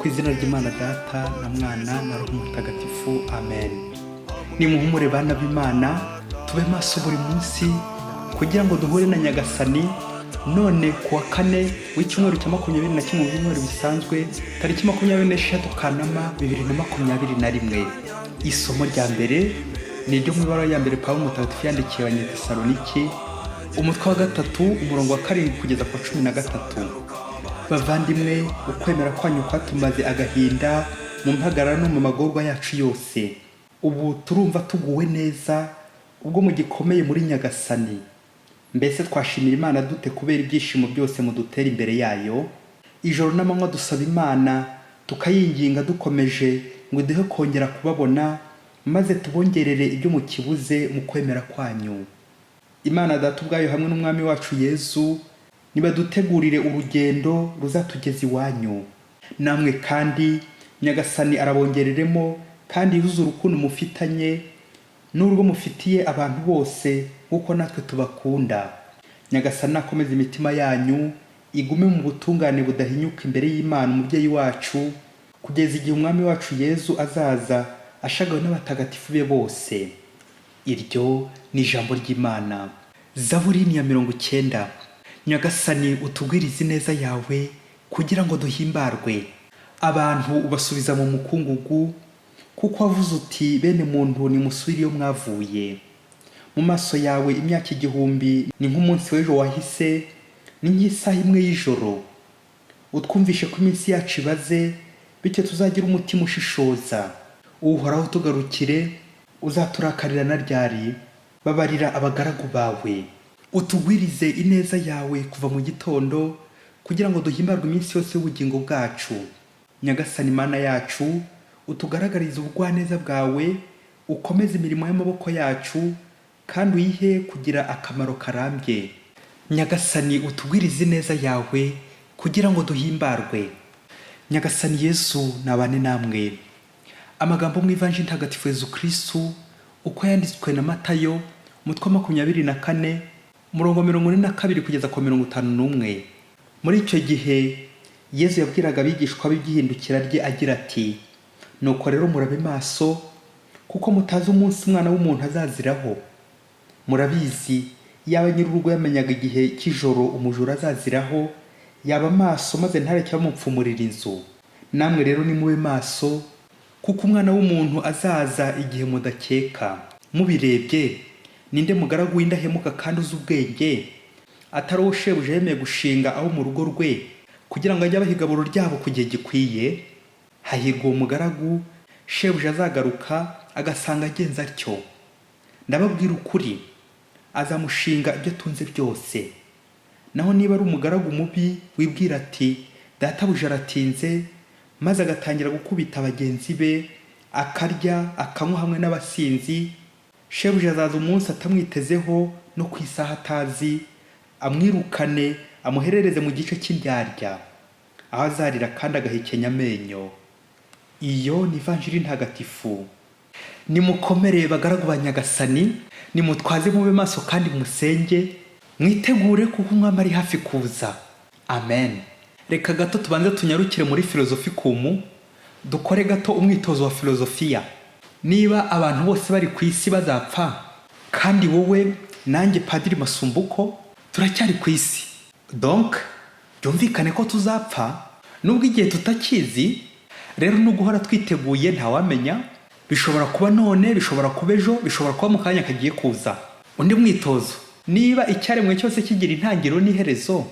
Ku izina ry'Imana Data na Mwana na Roho Mutagatifu, amen. Nimuhumure bana b'Imana, tube maso buri munsi kugira ngo duhure na Nyagasani. None ku wa kane w'icyumweru cya 21 mu byumweru bisanzwe, tariki 26 Kanama 2021. Isomo rya mbere ni iryo mu ibaruwa ya mbere Pawulo Mutagatifu yandikiye Abanyetesaloniki, umutwe wa gatatu, umurongo wa 7 kugeza ku wa 13. Bavandimwe, ukwemera kwanyu kwatumaze agahinda mu mpagarara no mu magorwa yacu yose. Ubu turumva tuguwe neza ubwo mugikomeye muri Nyagasani. Mbese twashimira Imana dute kubera ibyishimo byose mudutera imbere yayo? Ijoro n'amanywa dusaba Imana, tukayinginga dukomeje ngo iduhe kongera kubabona, maze tubongerere ibyo mukibuze mu kwemera kwanyu. Imana Data ubwayo hamwe n'Umwami wacu Yezu nibadutegurire urugendo ruzatugeza iwanyu. Namwe kandi Nyagasani arabongereremo kandi yuzuze urukundo mufitanye n'urwo mufitiye abantu bose nk'uko natwe tubakunda. Nyagasani nakomeze imitima yanyu igume mu butungane budahinyuka imbere y'Imana Umubyeyi wacu, kugeza igihe Umwami wacu Yezu azaza ashagawe n'abatagatifu be bose. Iryo ni ijambo ry'Imana. Zaburi ni ya 90. Nyagasani, utugwirize ineza yawe kugira ngo duhimbarwe. Abantu ubasubiza mu mukungugu, kuko wavuze uti: "Bene muntu, nimusubire iyo mwavuye." Mu maso yawe imyaka 1000 ni nk'umunsi w'ejo wahise, ni nk'isaha imwe y'ijoro. Utwumvishe ko iminsi yacu ibaze, bityo tuzagira umutima ushishoza. Uhoraho, tugarukire, uzaturakarira na ryari? Babarira abagaragu bawe. Utugwirize ineza yawe kuva mu gitondo, kugira ngo duhimbarwe iminsi yose y'ubugingo bwacu. Nyagasani Mana yacu, utugaragarize ubugwaneza bwawe, ukomeze imirimo y'amaboko yacu kandi uyihe kugira akamaro karambye. Nyagasani, utugwirize ineza yawe kugira ngo duhimbarwe. Nyagasani Yesu nabane namwe. Amagambo mu Ivanjiri Ntagatifu Yezu Kristu uko yanditswe na Matayo, umutwe wa 24, umurongo 42 kugeza ku 51. Muri icyo gihe Yezu yabwiraga abigishwa be iby'ihindukira rye agira ati: "Nuko rero murabe maso, kuko mutazi umunsi Umwana w'umuntu azaziraho." Murabizi, yaba nyir'urugo yamenyaga igihe cy'ijoro umujura azaziraho, yaba maso maze ntareke bamupfumurira inzu. Namwe rero nimube maso, kuko Umwana w'umuntu azaza igihe mudakeka. Mubirebye, ninde mugaragu w'indahemuka kandi uzi ubwenge, atari uwo shebuja yemeye gushinga abo mu rugo rwe, kugira ngo ajye abaha igaburo ryabo ku gihe gikwiye? Hahirwa uwo mugaragu shebuja azagaruka agasanga agenza atyo. Ndababwira ukuri, azamushinga ibyo atunze byose. Naho niba ari umugaragu mubi wibwira ati: 'Databuja aratinze,' maze agatangira gukubita bagenzi be, akarya akanywa hamwe n'abasinzi, shebuja azaza umunsi atamwitezeho no ku isaha atazi, amwirukane, amuherereze mu gice cy'indyarya, aho azarira kandi agahekenya amenyo. Iyo ni Ivanjiri Ntagatifu. Nimukomere bagaragu ba Nyagasani, nimutwaze, mube maso kandi musenge, mwitegure kuko Umwami ari hafi kuza. Amen. Reka gato tubanze tunyarukire muri Philosophicum, dukore gato umwitozo wa filozofiya. Niba abantu bose bari ku isi bazapfa, kandi wowe nanjye Padiri Masumbuko turacyari ku isi, donc byumvikane ko tuzapfa nubwo igihe tutakizi. Rero no guhora twiteguye, ntawamenya, bishobora kuba none, bishobora kuba ejo, bishobora kuba mu kanya kagiye kuza. Undi mwitozo: niba icyaremwe cyose kigira intangiriro n'iherezo,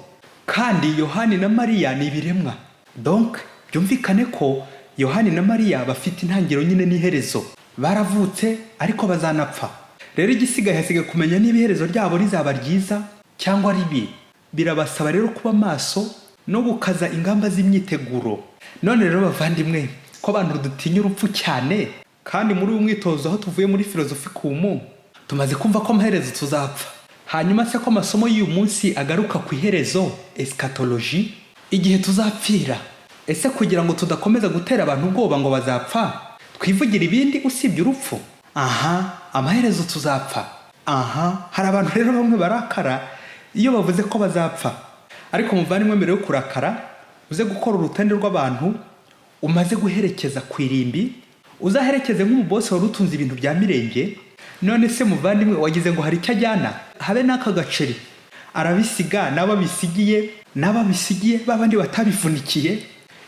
kandi Yohani na Mariya ni ibiremwa, donc byumvikane ko Yohani na Mariya bafite intangiriro nyine n'iherezo. Baravutse ariko bazanapfa. Rero igisigaye, hasigaye kumenya niba iherezo ryabo rizaba ryiza cyangwa ribi. Birabasaba rero kuba maso no gukaza ingamba z'imyiteguro. None rero bavandimwe, ko abantu dutinya urupfu cyane, kandi muri uyu mwitozo aho tuvuye muri Philosophicum tumaze kumva ko amaherezo tuzapfa, hanyuma se ko amasomo y'uyu munsi agaruka ku iherezo, eschatologie, igihe tuzapfira, ese kugira ngo tudakomeza gutera abantu ubwoba ngo bazapfa, twivugire ibindi usibye urupfu? Aha, amaherezo tuzapfa. Aha hari abantu rero bamwe barakara iyo bavuze ko bazapfa. Ariko muvandimwe, mbere yo kurakara uze gukora urutonde rw'abantu Umaze guherekeza ku irimbi, uzaherekeze nk'umubosi wari utunze ibintu bya mirenge. None se muvandimwe, wagize ngo hari icyo ajyana? Habe n'aka gaceri arabisiga, n'abo abisigiye, n'abo abisigiye babandi batabivunikiye,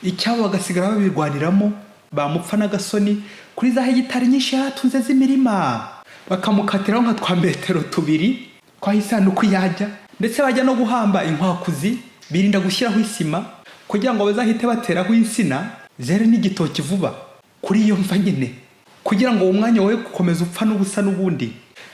icyabo bagasigara babirwaniramo, bamupfa n'agasoni kuri za hegitari nyinshi yari atunze z'imirima, bakamukatiraho nka twa metero 2 twaho isanduku yajya. Ndetse bajya no guhamba, inkwakuzi birinda gushyiraho isima kugira ngo bazahite bateraho insina zere n'igitoki vuba kuri iyo mva nyine, kugira ngo uwo mwanya wowe gukomeza upfa n'ubusa n'ubundi.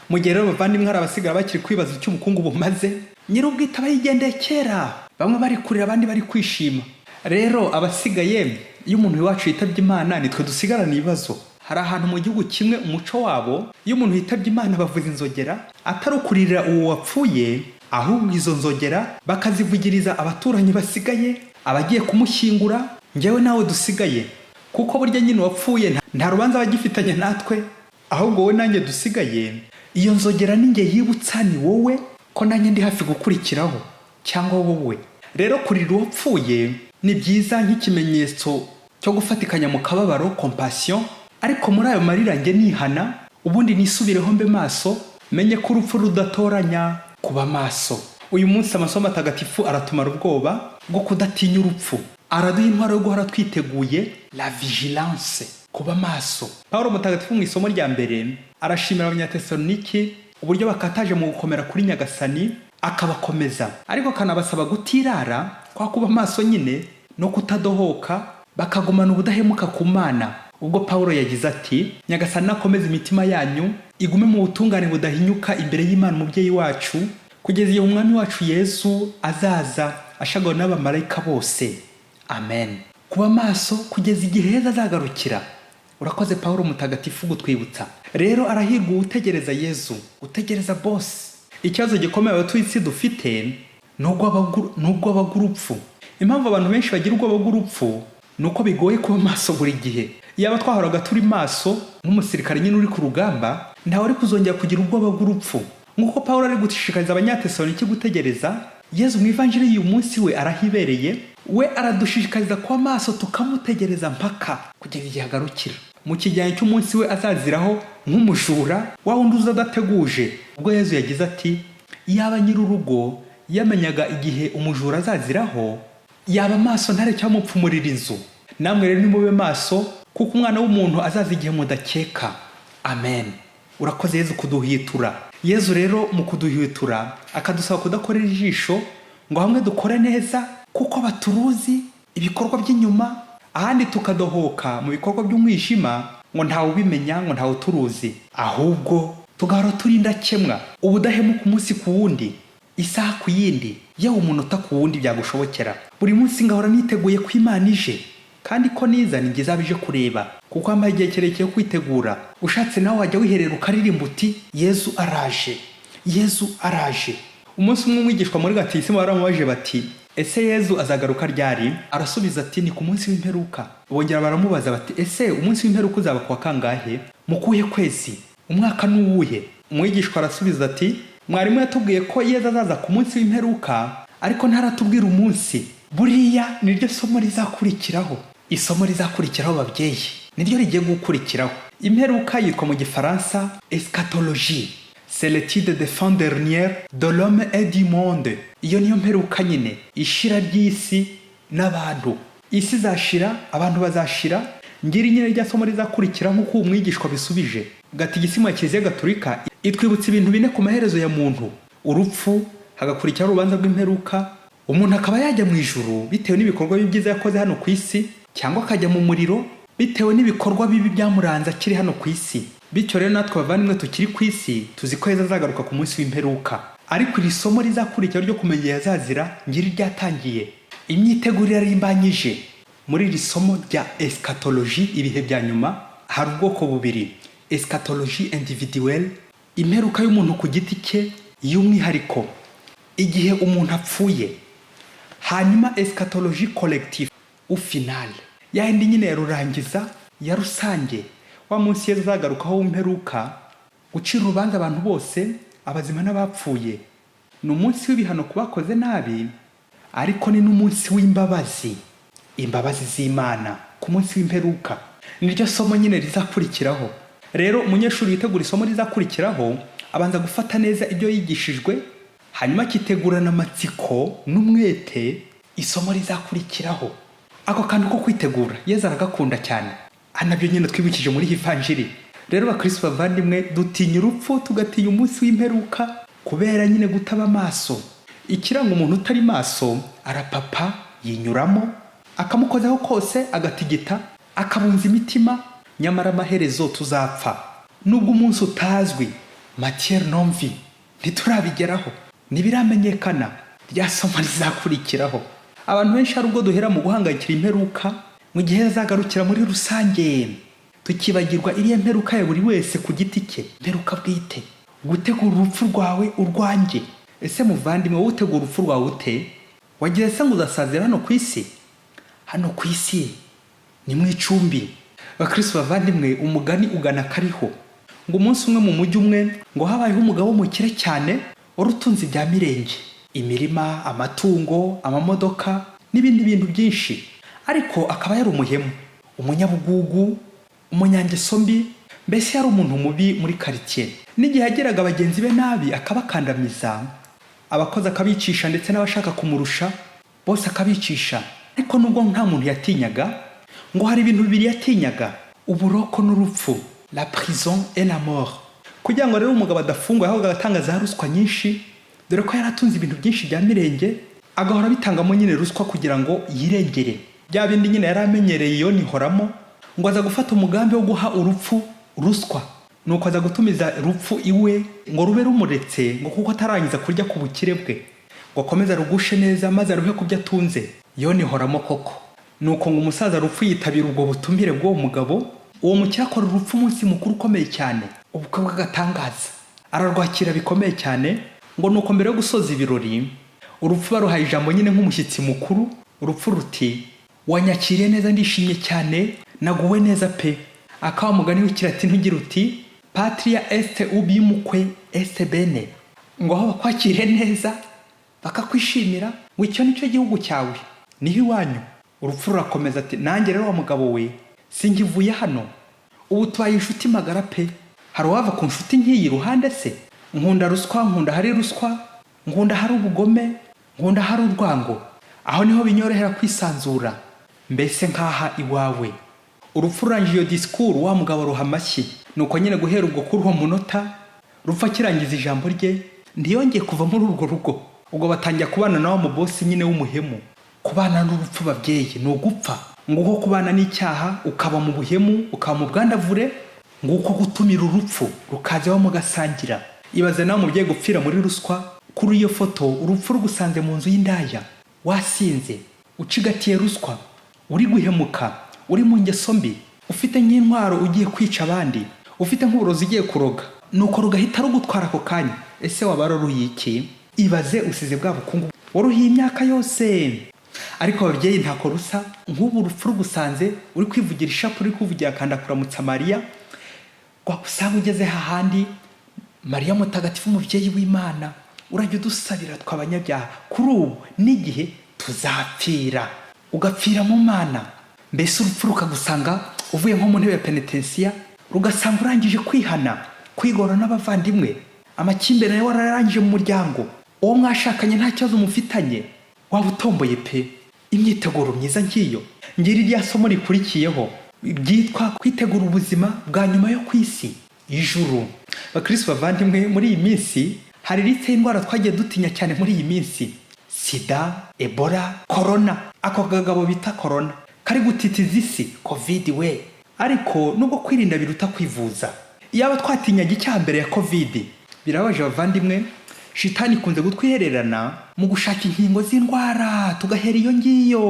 Mu gihe rero, bavandimwe, hari abasigara bakiri kwibaza icyo ubukungu bumaze, nyir'ubwite aba yigendeye kera, bamwe bari kurira, abandi bari kwishima. Rero abasigaye, iyo umuntu iwacu yitabye Imana, nitwe dusigarana ibibazo. Hari ahantu mu gihugu kimwe, umuco wabo, iyo umuntu yitabye Imana bavuza inzogera, atari ukuririra uwo wapfuye, ahubwo izo nzogera bakazivugiriza abaturanyi basigaye, abagiye kumushyingura, njyewe nawe dusigaye, kuko burya nyine uwapfuye nta rubanza aba agifitanye natwe, ahubwo wowe nanjye dusigaye. Iyo nzogera ni njye yibutsa, ni wowe, ko nanjye ndi hafi gukurikiraho cyangwa wowe. Rero kurira uwapfuye ni byiza nk'ikimenyetso cyo gufatikanya mu kababaro, compassion, ariko muri ayo marira njye nihana, ubundi nisubireho, mbe maso, menye ko urupfu rudatoranya. Kuba maso. Uyu munsi amasomo atagatifu aratumara ubwoba bwo kudatinya urupfu, araduha intwaro yo guhora twiteguye, la vigilance, kuba maso. Pawulo Mutagatifu mu isomo rya mbere arashimira Abanyatesaloniki uburyo bakataje mu gukomera kuri Nyagasani, akabakomeza, ariko akanabasaba gutirara kwa kuba maso nyine no kutadohoka, bakagumana ubudahemuka ku Mana. Ubwo Pawulo yagize ati: "Nyagasani nakomeza imitima yanyu igume mu butungane budahinyuka imbere y'Imana Umubyeyi wacu, kugeza igihe Umwami wacu Yesu azaza ashagawe n'abamarayika bose." Amen. Kuba maso kugeza igihe Yesu azagarukira. Urakoze, Pawulo Mutagatifu, gutwibutsa. Rero arahirwa uwutegereza Yezu, utegereza bosi. Ikibazo gikomeye abatuye isi dufite ni ubwoba bw'urupfu. Impamvu abantu benshi bagira ubwoba bw'urupfu ni uko bigoye kuba maso buri gihe. Iyaba twahoraga turi maso nk'umusirikare nyine uri ku rugamba, ntawe uri kuzongera kugira ubwoba bw'urupfu. Nk'uko Pawulo ari gushishikariza Abanyatesaloniki gutegereza Yezu, mu ivanjiri y'uyu munsi we arahibereye, we aradushishikariza kuba maso, tukamutegereza mpaka kugeza igihe agarukira, mu kigereranyo cy'umunsi we azaziraho nk'umujura, wa wundi uza adateguje. Ubwo Yezu yagize ati: "Iyaba nyir'urugo yamenyaga igihe umujura azaziraho, yaba maso ntare cyamupfumurira inzu." Namwe rero nimube maso, kuko Umwana w'umuntu azaza igihe mudakeka. Amen. Urakoze Yezu kuduhitura. Yezu rero mu kuduhitura akadusaba kudakorera ijisho, ngo hamwe dukore neza kuko baturuzi ibikorwa by'inyuma, ahandi tukadohoka mu bikorwa by'umwijima ngo ntawe ubimenya, ngo ntawe uturuzi, ahubwo tugahora turi indakemwa, ubudahemuka, umunsi ku wundi, isaha ku yindi, yewe umunota ku wundi byagushobokera. Buri munsi ngahora niteguye ko Imana ije, kandi ko niza ni njye izaba ije kureba, kuko wambaye igihe kirekire cyo kwitegura. Ushatse nawe wajya wiherera ukaririmba uti: "Yezu araje, Yezu araje." Umunsi umwe umwigishwa muri gatisima baramubajije bati: "Ese Yezu azagaruka ryari?" Arasubiza ati: "Ni ku munsi w'imperuka." Bongera baramubaza bati: "Ese umunsi w'imperuka uzaba ku wa kangahe, mu kuhe kwezi, umwaka ni uwuhe?" Umwigishwa arasubiza ati: "Mwarimu yatubwiye ko Yezu azaza ku munsi w'imperuka, ariko ntaratubwira umunsi." Buriya niryo somo rizakurikiraho. Isomo rizakurikiraho, babyeyi, niryo rigiye gukurikiraho. Imperuka yitwa mu Gifaransa eschatologie, c'est l'étude des fins dernières de l'homme et du monde. Iyo niyo mperuka nyine, ishira ry'isi n'abantu. Isi izashira, abantu bazashira. Ngiri nyine rya somo rizakurikira, nk'uko uwo mwigishwa bisubije. Gatigisimu ya Kiliziya Gatolika itwibutsa ibintu bine ku maherezo ya muntu: urupfu, hagakurikiraho urubanza rw'imperuka, umuntu akaba yajya mu ijuru bitewe n'ibikorwa byiza yakoze hano ku isi, cyangwa akajya mu muriro bitewe n'ibikorwa bibi byamuranze akiri hano ku isi. Bityo rero natwe bavandimwe tukiri ku isi, tuzi ko Yezu azagaruka ku munsi w'imperuka, ariko iri somo rizakurikiraho ryo kumenya igihe azazira ngiri ryatangiye. Imyiteguro irarimbanyije. Muri iri somo rya eschatologie, ibihe bya nyuma, hari ubwoko bubiri: eschatologie individuelle, imperuka y'umuntu ku giti cye y'umwihariko, igihe umuntu apfuye, hanyuma eschatologie collective ou finale, yayindi nyine ya rurangiza, ya rusange, wa munsi Yezu azagarukaho w'imperuka gucira urubanza abantu bose, abazima n'abapfuye. Ni umunsi w'ibihano ku bakoze nabi, ariko ni n'umunsi w'imbabazi, imbabazi z'Imana. ku munsi w'imperuka. Niryo somo nyine rizakurikiraho. Rero umunyeshuri witegura isomo rizakurikiraho abanza gufata neza ibyo yigishijwe, hanyuma akitegurana amatsiko n'umwete isomo rizakurikiraho. Ako kantu ko kwitegura Yezu aragakunda cyane, nabyo nyine twibukije muri iyi vanjiri. Rero bakristo bavandimwe, dutinya urupfu, tugatinya umunsi w'imperuka kubera nyine gutaba amaso. Ikiranga umuntu utari maso, arapapa, yinyuramo, akamukozaho kose agatigita, akabunza imitima. Nyamara amaherezo tuzapfa, nubwo umunsi utazwi, matière non vue, ntiturabigeraho, ntibiramenyekana rya somo rizakurikiraho. Abantu benshi hari ubwo duhera mu guhangayikira imperuka mu gihe azagarukira muri rusange, tukibagirwa iriya mperuka ya buri wese ku giti cye, imperuka bwite. Gutegura urupfu rwawe, urwanjye. Ese muvandimwe, wowe utegura urupfu rwawe ute? Wagize se ngo uzasazira hano ku isi? Hano ku isi ni mu icumbi. Bakristo bavandimwe, umugani ugana kariho ngo umunsi umwe mu mujyi umwe ngo habayeho umugabo w'umukire cyane wari utunze ibya mirenge, imirima, amatungo, amamodoka n'ibindi bintu byinshi, ariko akaba yari umuhemu, umunyabugugu, umunyangeso mbi. Mbese yari umuntu mubi muri karitsiye. N'igihe yageraga bagenzi be nabi, akabakandamiza, abakozi akabicisha, ndetse n'abashaka kumurusha bose akabicisha. Ariko nubwo nta muntu yatinyaga, ngo hari ibintu bibiri yatinyaga: uburoko n'urupfu, la prison et la mort. Kugira ngo rero umugabo adafungwa, yahoraga agatanga za ruswa nyinshi, dore ko yari atunze ibintu byinshi bya mirenge, agahora abitangamo nyine ruswa kugira ngo yirengere, bya bindi nyine yari amenyereye iyo nihoramo. Ngo aza gufata umugambi wo guha urupfu ruswa. Nuko aza gutumiza rupfu iwe ngo rube rumuretse, ngo kuko atarangiza kurya ku bukire bwe, ngo akomeze arugushe neza maze aruhe ku byo atunze. Yo nihoramo koko. Nuko ngo umusaza rupfu yitabira ubwo butumire bw'uwo mugabo. Uwo mukire akora urupfu umunsi mukuru ukomeye cyane, ubukwe bw'agatangaza, ararwakira bikomeye cyane. Ngo nuko mbere yo gusoza ibirori, urupfu baruhaye ijambo nyine nk'umushyitsi mukuru. Urupfu ruti: "Wanyakiriye neza, ndishimye cyane, naguwe neza pe." Akaba mugani w'ikilatini ugira uti: "Patria est ubimque est bene", ngo aho bakwakiriye neza bakakwishimira, ngo icyo ni cyo gihugu cyawe, niho iwanyu. Urupfu rurakomeza ati: "Nanjye rero wa mugabo we, sinkivuye hano, ubu tubaye inshuti magara pe. Hari uwava ku nshuti nk'iyi iruhande se? Nkunda ruswa, nkunda hari ruswa, nkunda hari ubugome, nkunda hari urwango, aho niho binyorohera kwisanzura, mbese nk'aha iwawe." Urupfu rurangije iyo disikuru, wa mugabo ruha amashyi. Nuko nyine guhera ubwo, kuri uwo munota rupfa akirangiza ijambo rye, ntiyongeye kuva muri urwo rugo. Ubwo batangira kubana na wa mubosi nyine w'umuhemu. Kubana n'urupfu, babyeyi, ni ugupfa. Nguko kubana n'icyaha, ukaba mu buhemu, ukaba mu bwandavure. Nguko gutumira urupfu rukaza iwawe mugasangira. Ibaze nawe umubyeyi gupfira muri ruswa. Kuri iyo foto, urupfu rugusanze mu nzu y'indaya, wasinze, ucigatiye ruswa, uri guhemuka, uri mu ngeso mbi, ufite nk'intwaro ugiye kwica abandi, ufite nk'uburozi ugiye kuroga, nuko rugahita rugutwara ako kanya. Ese waba waruhiye iki? Ibaze usize bwa bukungu waruhiye imyaka yose. Ariko ababyeyi, ntako rusa nk'ubu urupfu rugusanze uri kwivugira ishapure, uri kwivugira kanda kuramutsa Mariya, rwagusanga ugeze hahandi: "Mariya mutagatifu, umubyeyi w'Imana, urajya udusabira tw'abanyabyaha kuri ubu n'igihe tuzapfira", ugapfira mu Mana. Mbese urupfu rukagusanga uvuye nko mu ntebe ya penetensiya, rugasanga urangije kwihana, kwigora n'abavandimwe, amakimbirane wararangije mu muryango, uwo mwashakanye nta kibazo mufitanye, waba utomboye pe. Imyiteguro myiza nk'iyo. Ngira irya somo rikurikiyeho ryitwa kwitegura ubuzima bwa nyuma yo ku isi, ijuru. Bakristo bavandimwe, muri iyi minsi hari liste y'indwara twagiye dutinya cyane muri iyi minsi: sida, Ebola, korona, ako kagabo bita korona kari gutitiza isi, Covid we. Ariko nubwo kwirinda biruta kwivuza, iyaba twatinyaga icyaha mbere ya Covid. Birababaje bavandimwe, shitani ikunze gutwihererana mu gushaka inkingo z'indwara, tugahera iyo ngiyo,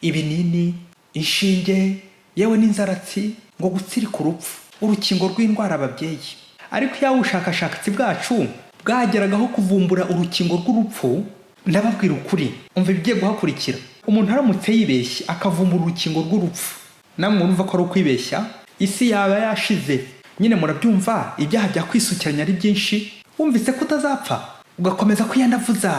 ibinini, inshinge, yewe n'inzaratsi, ngo gutsirika urupfu, urukingo rw'indwara. Ababyeyi, ariko iyo ubushakashatsi bwacu bwageragaho kuvumbura urukingo rw'urupfu, ndababwira ukuri, umva ibigiye guhakurikira. Umuntu aramutse yibeshye akavumbura urukingo rw'urupfu, namwe murumva ko ari ukwibeshya, isi yaba yashize nyine. Murabyumva, ibyaha byakwisukiranya ari byinshi. Wumvise ko utazapfa, ugakomeza kwiyandavuza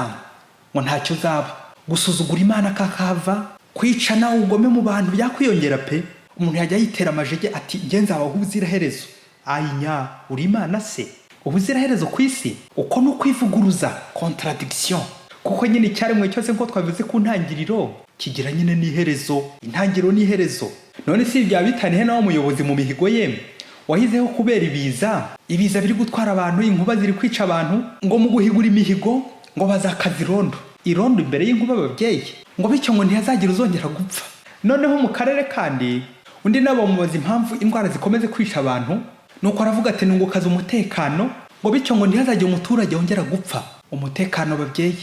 ngo ntacyo uzaba, gusuzugura Imana kakahava. Kwicana, ubugome mu bantu byakwiyongera pe. Umuntu yajya yitera amajege ati: "Njye nzabaho ubuziraherezo." Ayinya, uri Imana se? Ubuziraherezo ku isi? Uko ni ukwivuguruza, contradiction, kuko nyine icyaremwe cyose, nk'uko twabivuze ku ntangiriro, kigira nyine n'iherezo, intangiriro n'iherezo. None si byaba bitanihe nawe umuyobozi mu mihigo ye wahizeho kubera ibiza, ibiza biri gutwara abantu, inkuba ziri kwica abantu, ngo mu guhigura imihigo ngo bazakaza irondo, irondo imbere y'inkuba ababyeyi, ngo bityo ngo ntihazagira uzongera gupfa. Noneho mu karere kandi undi nabo bamubaza impamvu indwara zikomeze kwica abantu, nuko aravuga ati: "Nungukaza umutekano," ngo bityo ngo ntihazagire umuturage wongera gupfa. Umutekano babyeyi,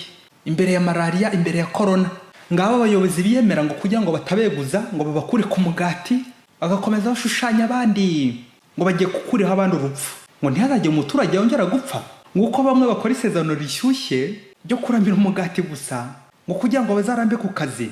imbere ya malariya, imbere ya korona. Ngabo abayobozi biyemera ngo kugira ngo batabeguza, ngo babakure ku mugati, bagakomeza bashushanya abandi ngo bagiye gukuraho abandi urupfu, ngo ntihazagire umuturage wongera gupfa. Nguko bamwe bakora isezerano rishyushye ryo kuramira umugati gusa, ngo kugira ngo bazarambe ku kazi,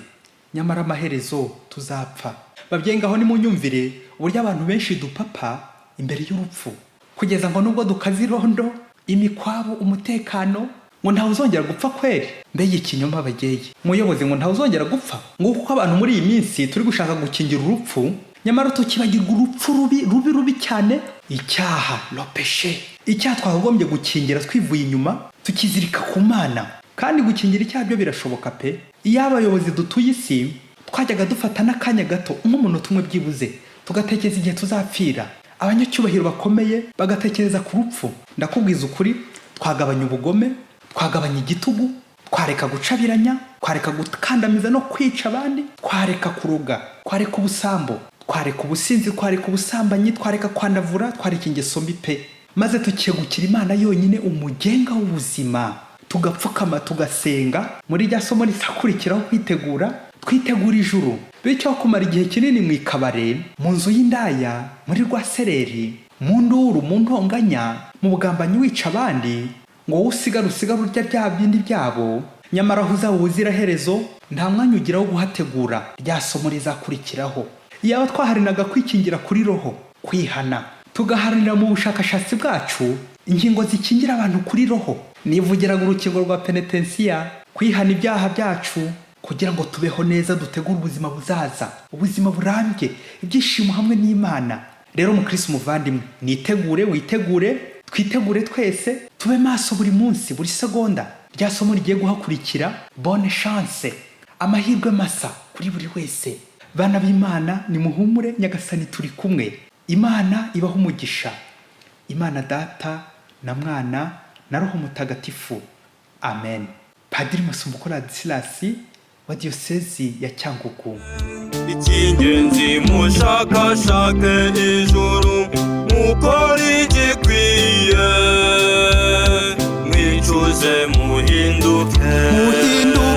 nyamara amaherezo tuzapfa. Babyeyi, ngaho nimunyumvire uburyo abantu benshi dupapa imbere y'urupfu, kugeza ngo nubwo dukaza irondo, imikwabu, umutekano, ngo ntawe uzongera gupfa kweri. Mbega ikinyoma ababyeyi! Muyobozi, ngo ntawe uzongera gupfa. Ngo kuko abantu muri iyi minsi turi gushaka gukingira urupfu, nyamara tukibagirwa urupfu rubi, rubi, rubi cyane, icyaha, le péché. Icyaha twakagombye gukingira twivuye inyuma, tukizirika ku Mana. Kandi gukingira icyaha byo birashoboka pe. Iyo abayobozi dutuye isi twajyaga dufata n'akanya gato, nk'umunota umwe byibuze, tugatekereza igihe tuzapfira, abanyacyubahiro bakomeye bagatekereza ku rupfu, ndakubwiza ukuri, twagabanya ubugome, twagabanya igitugu, twareka gucabiranya, twareka gukandamiza no kwica abandi, twareka kuroga, twareka ubusambo, twareka ubusinzi, twareka ubusambanyi, twareka kwandavura, twareka ingeso mbi pe, maze tukegukira Imana yonyine, umugenga w'ubuzima, tugapfukama, tugasenga muri rya somo rizakurikiraho, kwitegura, twitegura ijuru. Bityo kumara igihe kinini mu ikabare, mu nzu y'indaya, muri rwasereri, mu nduru, mu ntonganya, mu bugambanyi, wica abandi, ngo wowe usigare, usigare urya bya bindi byabo, nyamara aho uzaba ubuziraherezo nta mwanya ugira wo guhategura rya somo rizakurikiraho. Iyaba twaharaniraga kwikingira kuri roho, kwihana, tugaharanira mu bushakashatsi bwacu ingingo zikingira abantu kuri roho, nivugiraga urukingo rwa penetensiya, kwihana ibyaha byacu kugira ngo tubeho neza, dutegure ubuzima buzaza, ubuzima burambye, ibyishimo hamwe n'Imana. Rero mukirisi umuvandimwe, nitegure, witegure, twitegure twese, tube maso buri munsi, buri segonda, rya somo rigiye guhakurikira. Bonne chance, amahirwe masa kuri buri wese. Bana b'Imana, nimuhumure, Nyagasani turi kumwe. Imana ibaho umugisha, Imana Data na Mwana na Roho Mutagatifu. Amen. Padiri Masumbuko Ladislas wa Diyosezi ya Cyangugu. Icy'ingenzi mushakashake ijuru, mukore igikwiye, mwicuze, muhinduke. Muhinduke.